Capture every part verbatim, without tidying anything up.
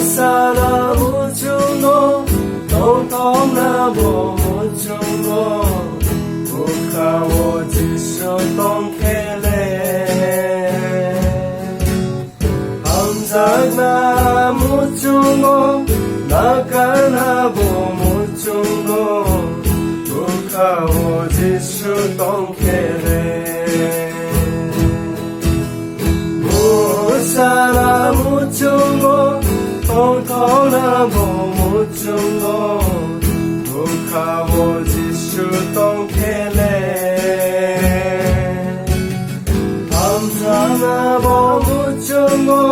Sana muchungo, tongthokna bo muchungo, bwkha-o Jisu tongkhele. Hamjakna muchungo, nakarna bo muchungo, bwkha-o Jisu tongkhele. Musana muchungo, tongthokna bo muchungo, bwkha-o Jisu tongkhele. Hamjakna bo muchungo,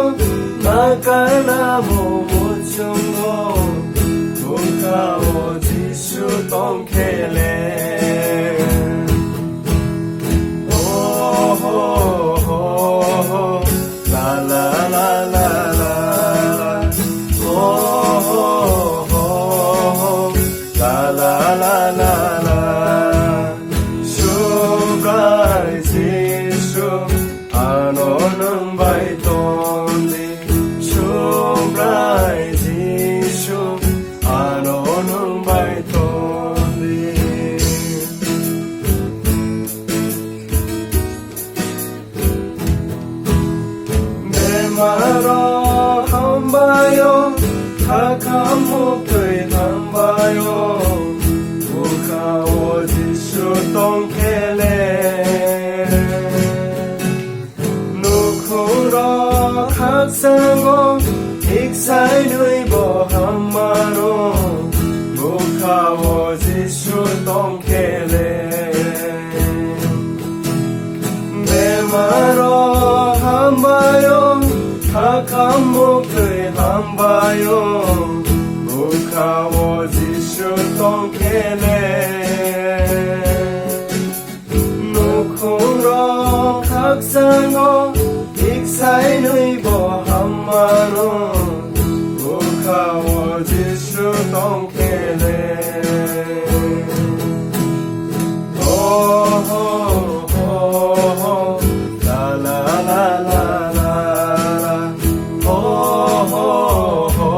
nakarna bo muchungo, bwkha-o Jisu tongkhele. Oh, ho, ho, ho. La, la, la, la, la, la. Oh, ho, ho, ho. La, la, la, la, la. Subrai Jisu, ano nwng bai tongdi. Subrai Jisu, ano nwng bai tongdi. Bemaro hambaio, khakam muktwi hambaio, bwkha-o Jisu tongkhele. Nukhungrok khakchango, thik sainwi bo hammaro, bwkha-o Jisu tongkhele. Bemaro hambaio, khakam muktwi hambaio, bwkha-o Jisu tongkhele. Nukhungrok khakchango, thik sainwi bo hammaro, bwkha-o Jisu tongkhele. Oh, ho, ho, ho. La, la, la, la, la, la. Oh, ho, ho,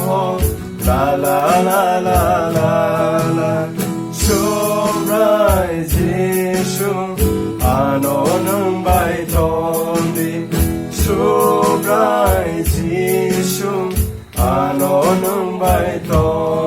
ho. La, la, la, la, la, la. Subrai Jisu, ano nwng bai tongdi. Subrai Jisu, ano nwng bai tongdi.